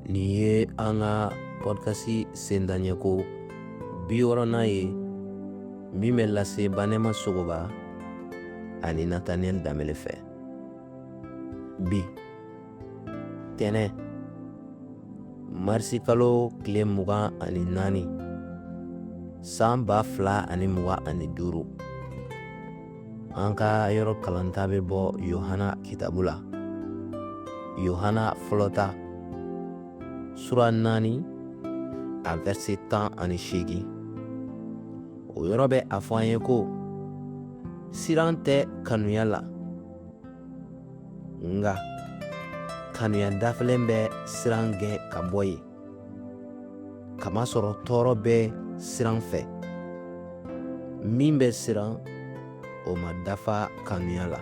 Nin ye an ka pɔdikasi sendaɲɛko 60nan ye min bɛ lase Banɛma Sogoba ani Nataniyɛli Danbele fɛ. Bi tɛnɛ marisikalo tile 24 san 2025, an ka yɔrɔ kalanta bɛ bɔ Yohana kitabu la, Yohana fɔlɔ ta, sura 4, a verset 18. O yɔrɔ bɛ a fɔ an ye ko siran tɛ kanuya la, nka kanuya dafalen bɛ siran gɛn ka bɔ yen, kamasɔrɔ tɔɔrɔ bɛ siran fɛ. Min bɛ siran, o ma dafa kanuya la.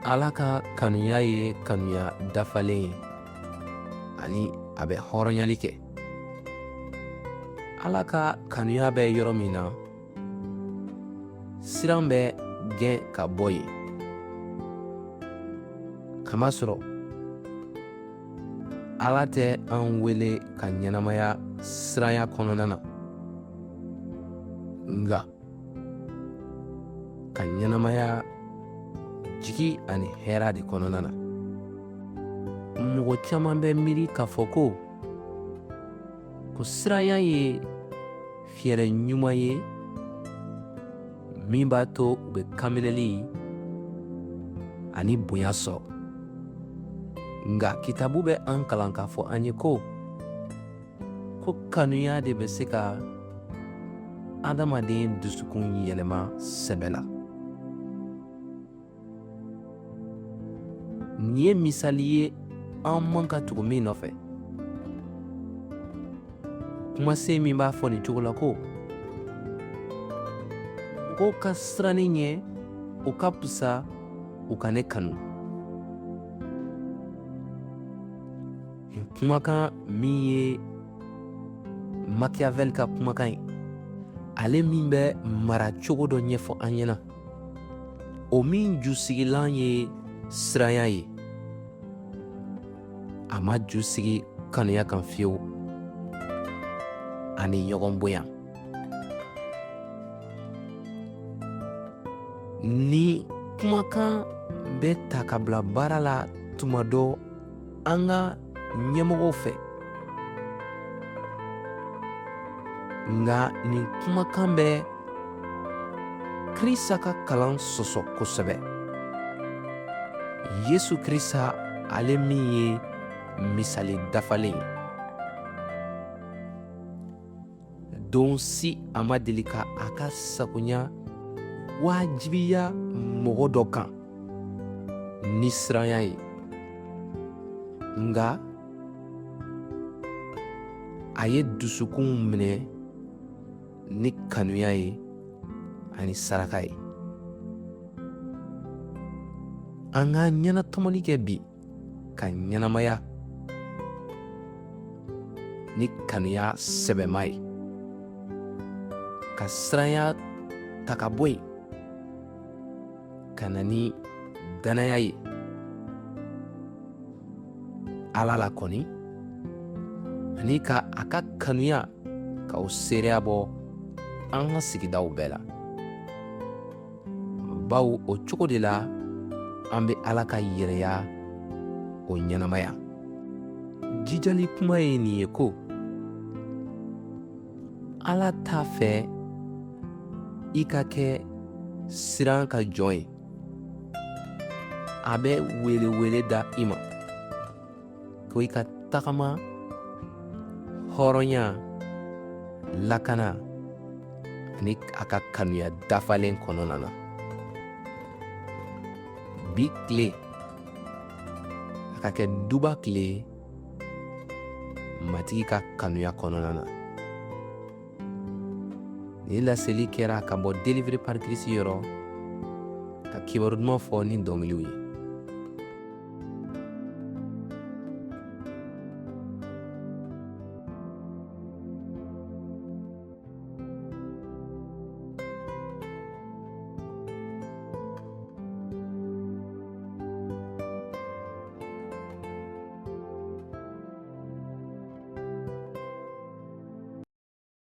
Ala ka kanuya ye kanuya dafalen ye ani a bɛ hɔrɔnyali kɛ. Ala ka kanuya bɛ yɔrɔ min na, siran bɛ gɛn ka bɔ yen, kamasɔrɔ Ala tɛ an wele ka ɲɛnamaya siranya kɔnɔna na, nka ka ɲɛnamaya jigi ani hɛra de kɔnɔna na. Mɔgɔ caman bɛ miiri k'a fɔ ko siranya ye fɛɛrɛ ɲuman ye min b'a to u bɛ kanminɛli ani bonya sɔrɔ. Nka kitabu bɛ an kalan k'a fɔ an ye ko kanuya de bɛ se ka adamaden dusukun yɛlɛma sɛbɛ la. Nin ye misali ye an man ka tugu min nɔfɛ. Kumasen min b'a fɔ nin cogo la ko mɔgɔw ka siran ne ɲɛ, o ka fisa u ka ne kanu. Nin kumakan min ye Machiavel ka kumakan ye, ale min bɛ mara cogo dɔ ɲɛfɔ an ɲɛna, o min jusigilan ye siranya ye, a ma ju sigi kanuya kan fiyewu ani ɲɔgɔn bonya. Ni kumakan bɛ ta ka bila baara la tuma dɔ an ka ɲɛmɔgɔw fɛ, nka nin kumakan bɛ Krista ka kalan sɔsɔ kosɛbɛ. Yesu Krista, ale min ye misali dafalen ye, don si a ma deli ka a ka sagoya wajibiya mɔgɔ dɔ kan ni siranya ye, nka a ye dusukunw minɛ ni kanuya ye ani saraka ye. An ka ɲɛnatɔmɔli kɛ bi ka ɲɛnamaya ni kanuya sɛbɛma ye, ka siranya ta ka bɔ yen, ka na ni dannaya ye Ala la kɔni, ani ka a ka kanuya ka o seereya bɔ an ka sigidaw bɛɛ la, bawo o cogo de la an bɛ Ala ka yɛrɛya o ɲɛnamaya. Jijali kuma ye nin ye ko Ala t'a fɛ i ka kɛ siran ka jɔn ye. A bɛ welewele da i ma ko i ka tagama hɔrɔnya, lakana ani a ka kanuya dafalen kɔnɔna na. Bi tile a ka kɛ duba tile ye Matigi ka kanuya kɔnɔna na. Nin laseli kɛra ka bɔ Délivré par Christ yɔrɔ, ka kibaru duman fɔ ni dɔnkiliw ye.